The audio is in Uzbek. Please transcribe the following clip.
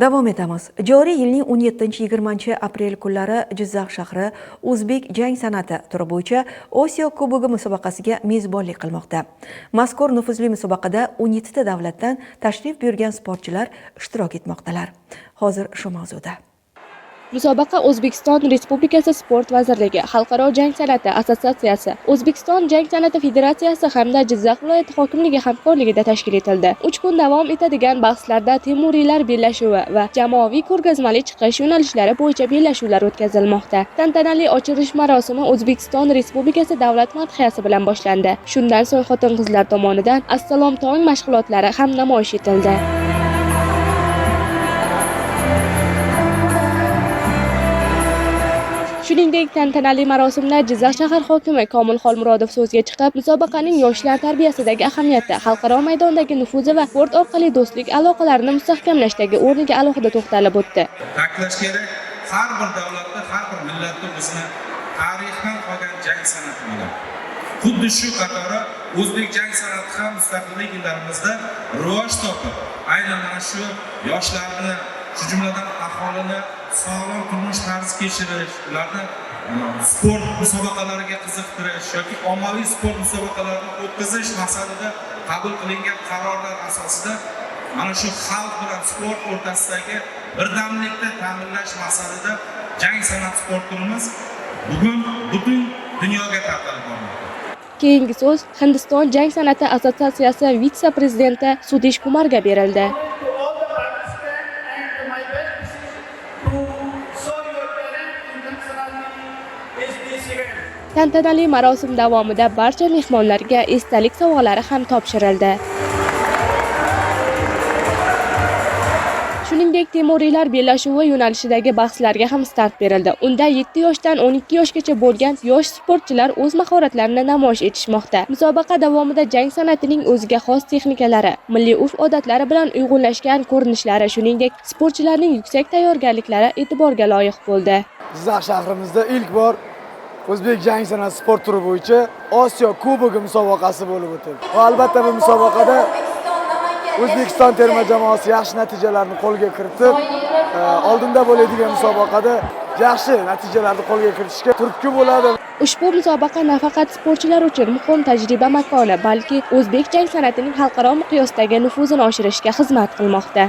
Davom etamiz. Joriy yilning 17-20 aprel kunlari Jizzax shahri o'zbek jang san'ati turi bo'yicha Osiyo Kubogi musobaqasiga mezbonlik qilmoqda. Mazkur nufuzli musobaqada 17 ta davlatdan tashrif buyurgan sportchilar ishtirok etmoqdalar. Hozir shu mavzuda. Musobaqa O'zbekiston Respublikasi Sport vazirligi, Xalqaro jang san'ati assotsiatsiyasi, O'zbekiston jang san'ati federatsiyasi hamda Jizzax viloyati hokimligi hamkorligida tashkil etildi. 3 kun davom etadigan bahslarda Temuriylar bellashuvi va jamoaviy ko'rgazmali chiqish yo'nalishlari bo'yicha bellashuvlar o'tkazilmoqda. Tantanali ochilish marosimi O'zbekiston Respublikasi davlat madhiyasi bilan boshlandi. Shundan so'ng xotin-qizlar tomonidan Assalom tong mashg'ulotlari ham namoyish etildi. Shuningdek, tantanali marosimda Jizzax shahar hokimi Komil Xolmurodov so'zga chiqib, musobaqaning yoshlar tarbiyasidagi ahamiyati, xalqaro maydondagi nufuzi va sport orqali do'stlik aloqalarini mustahkamlashdagi o'rniga alohida to'xtalib o'tdi. Ta'kidlash kerak, har bir davlatda, har bir millatda o'zini tarixdan qolgan jang san'ati bo'ladi. Xuddi shu qatori o'zbek jang san'ati ham mustaqillik yillarimizda rivoj topib, aynan mana shu yoshlarni, shu jumladan aholini sog'lom turmush tarzi kechirish, ularni sport musobaqalariga qiziqtirish yoki ommaviy sport musobaqalarini o'tkazish maqsadida qabul qilingan qarorlar asosida mana shu xalq bilan sport o'rtasidagi birdamlikni ta'minlash maqsadida jang san'ati sport turimiz bugun butun dunyoga tarqalib bormoqda. Keyingi so'z Hindiston jang san'ati assotsiatsiyasi vitse-prezidenti Sudish Kumarga berildi. To all the participants and my best wishes to show your talent in Jang Sanati is this event. Tantanali marosim davomida barcha mehmonlarga esdalik sovg'alari ham topshirildi. Shuningdek, Temuriylar bellashuvi yo'nalishidagi bahslarga ham start berildi. Unda 7 yoshdan 12 yoshgacha bo'lgan yosh sportchilar o'z mahoratlarini namoyish etishmoqda. Musobaqa davomida jang san'atining o'ziga xos texnikalari, milliy urf-odatlari bilan uyg'unlashgan ko'rinishlari, shuningdek, sportchilarning yuksak tayyorgarliklari e'tiborga loyiq bo'ldi. Jizzax shahrimizda ilk bor o'zbek jang san'ati sport turi bo'yicha Osiyo Kubogi musobaqasi bo'lib o'tdi. Va albatta bu musobaqada O'zbekiston terma jamoasi yaxshi natijalarni qo'lga kiritib, oldinda bo'ladigan musobaqada yaxshi natijalarni qo'lga kiritishga turtki bo'ladi. Ushbu musobaqa nafaqat sportchilar uchun muhim tajriba makoni, balki o'zbek jang san'atining xalqaro miqyosdagi nufuzini oshirishga xizmat qilmoqda.